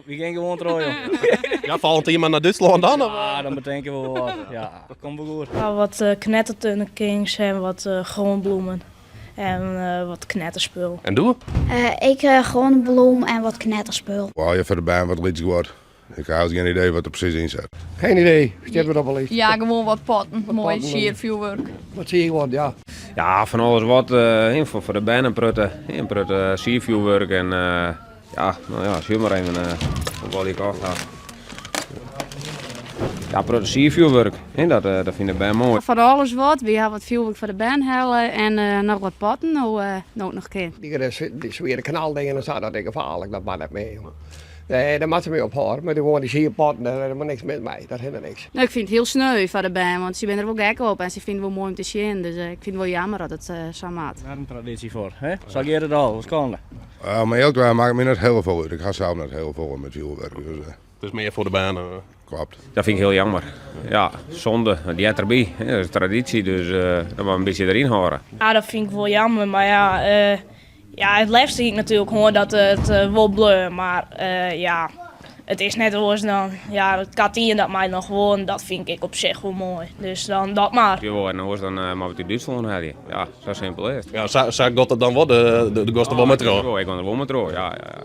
We gean gewoan troch, joh. Ja, folgjend jier mar nei Dútslân dan? Of? Ja, dan betinke we wol wat. Ja, komt wol goed. Ja, wat knettertunnekings en wat grûnblommen en wat knetterspul. En do? Ik grûnblom en wat knetterspul. Wou je foar de bern wat lyts guod. Ik ha gjin idee wat der presys yn sit. Geen idee, stiet wat op 'e list. Ja, gewoan wat potten. Moai sierfjoerwurk. Wat sierguod, ja. Ja, fan alles wat. Foar de bern in protte, in protte sierfjoerwurk en ja, no ja, sjoch mar even wat ik kocht ha. Ja, in protte sierfjoerwurk, dat, dat fine de bern moai. Fan alles wat. Wy ha wat fjoerwurk foar de bern helle en noch wat potten, no no't noch kin. Dy swiere knaldingen en sa, dat is gefaarlik, dat moat net mear, jonge. Nee, dêr moatte se mei ophâlde. Mar gewoan dy sierpotten, dêr is mar niks mis mei. Dat hinderet niks. No, ik fyn it hiel sneu foar de bern, want sy binne der wol gek op en sy fine it wol moai om te sjen. Dus ik fyn it wol jammer dat it sa moat. Wer in tradisje foar, hè? Sa giet it al, skande. Om earlik te wêzen makket my net hiel folle út. Ik ha sels net hiel folle met fjoerwurk. Dus, It is mear foar de bern. Klopt. Dat fyn ik hiel jammer. Ja, sonde. Dat heart derby. Dat is traditie, dus dat moat in bytsje deryn hâlde. Ja, dat fyn ik wol jammer, mar ja, ja, it leafste hie ik natuerlik hân dat it wol bleau, mar ja, it is net oars dan. Ja, it katien dat mei noch wol en dat fyn ik ek op sich wol moai. Dus dan dat mar. Jawol, en oars dan moatte we it út Dútslân helje. Ja, sa simpel is it. Ja, sa, sa giet it dan wol, de, de, de giest der wol mei troch. Ik gean der wol mei troch, ja, ja.